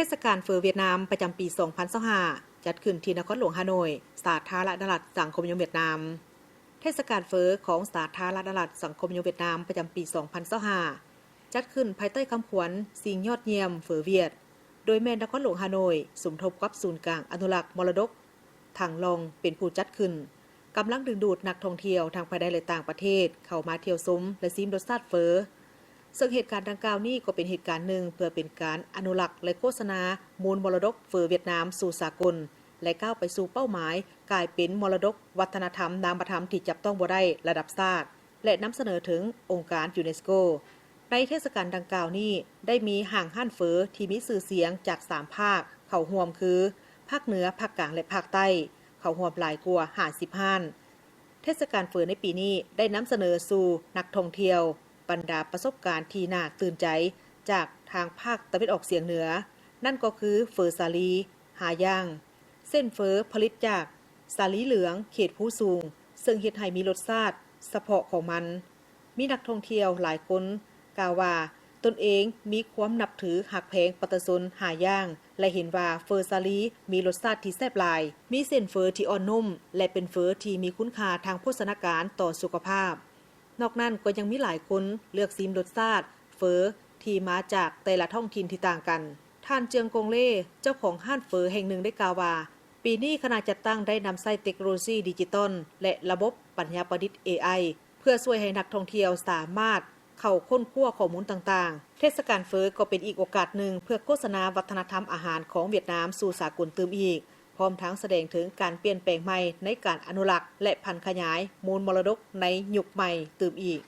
ທດສະການເຝີຫວຽດນາມປະຈຳປີສອງພັນຊາວຫ້າ ຈັດຂຶ້ນທີ່ນະຄອນຫຼວງຮ່າໂນ້ຍ, ສາທາລະນະລັດສັງຄົມນິຍົມຫວຽດນາມ. ເທດສະການເຝີຂອງສາທາລະນະລັດສັງຄົມນິຍົມຫວຽດນາມປະຈຳປີສອງພັນຊາວຫ້າ ຈັດຂຶ້ນພາຍໃຕ້ຄຳຂວັນ ສິ່ງຍອດຢ້ຽມເຝີຫວຽດ, ໂດຍແມ່ນນະຄອນຫຼວງຮ່າໂນ້ຍ ສົມທົບກັບສູນກາງອະນຸລັກມໍລະດົກ ຖັງລອງ ເປັນຜູ້ຈັດຂຶ້ນ, ກຳລັງດຶງດູດນັກທ່ອງທ່ຽວທັງພາຍໃນ ແລະ ຕ່າງປະເທດ ເຂົ້າມາທ່ຽວຊົມ ແລະ ຊີມລົດຊາດເຝີ. ເຊິ່ງເຫດການດັ່ງກ່າວນີ້ກໍເປັນເຫດການໜຶ່ງເພື່ອເປັນການອະນຸລັກ ແລະ ໂຄສະນາມູນມໍລະດົກເຝີຫວຽດນາມສູ່ສາກົນ ແລະ ກ້າວໄປສູ່ເປົ້າໝາຍກາຍເປັນມໍລະດົກວັດທະນະທຳນາມະທຳທີ່ຈັບຕ້ອງບໍ່ໄດ້ລະດັບຊາດ ແລະ ນຳສະເໜີເຖິງອົງການຢູເນສໂກ. ໃນເທດສະການດັ່ງກ່າວນີ້ ໄດ້ມີຫ້າງຮ້ານເຝີທີ່ມີຊື່ສຽງຈາກສາມພາກເຂົ້າຮ່ວມຄື ພາກເໜືອ, ພາກກາງ ແລະ ພາກໃຕ້ ເຂົ້າຮ່ວມຫຼາຍກວ່າຫ້າສິບຮ້ານ. ເທດສະການເຝີໃນປີນີ້ໄດ້ນຳສະເໜີສູ່ນັກທ່ອງທ່ຽວບັນດາປະສົບການທີ່ໜ້າຕື່ນໃຈຈາກທາງພາກຕາເວັນອອກສຽງເໜືອ, ນັ້ນກໍຄືເຝີສາລີ, ຫາຍ່າງ, ເສັ້ນເຝີຜະລິດຈາກສາລີເຫຼືອງເຂດພູສູງ, ເຊິ່ງເຮັດໃຫ້ມີລົດຊາດສະເພາະຂອງມັນ. ມີນັກທ່ອງທ່ຽວຫຼາຍຄົນກ່າວວ່າ ຕົນເອງມີຄວາມນັບຖືຮັກແພງປະຊາຊົນຫາຍ່າງ ແລະ ເຫັນວ່າເຝີສາລີມີລົດຊາດທີ່ແຊບຫຼາຍ, ມີເສັ້ນເຝີທີ່ອ່ອນນຸ້ມ ແລະ ເປັນເຝີທີ່ມີຄຸນຄ່າທາງໂພຊະນາການຕໍ່ສຸຂະພາບ. ນອກນັ້ນກໍຍັງມີຫຼາຍຄົນເລືອກຊີມລົດຊາດເຝີທີ່ມາຈາກແຕ່ລະທ້ອງຖິ່ນທີ່ຕ່າງກັນ. ທ່ານ ເຈືອງ ກົງເລ ເຈົ້າຂອງຮ້ານເຝີແຫ່ງໜຶ່ງໄດ້ກ່າວວ່າ ປີນີ້ຄະນະຈັດຕັ້ງໄດ້ນຳໃຊ້ເຕັກໂນໂລຊີດິຈິຕອນ ແລະ ລະບົບປັນຍາປະດິດ ເອໄອ ເພື່ອຊ່ວຍໃຫ້ນັກທ່ອງທ່ຽວສາມາດເຂົ້າຄົ້ນຄວ້າຂໍ້ມູນຕ່າງໆ. ເທດສະການເຝີກໍເປັນອີກໂອກາດໜຶ່ງເພື່ອໂຄສະນາວັດທະນະທຳອາຫານຂອງຫວຽດນາມສູ່ສາກົນຕື່ມອີກ, ພ້ອມທັງສະແດງເຖິງການປ່ຽນແປງໃໝ່ໃນການອະນຸລັກ ແລະ ຜັນຂະຫຍາຍມູນມໍລະດົກໃນຍຸກໃໝ່ຕື່ມອີກ.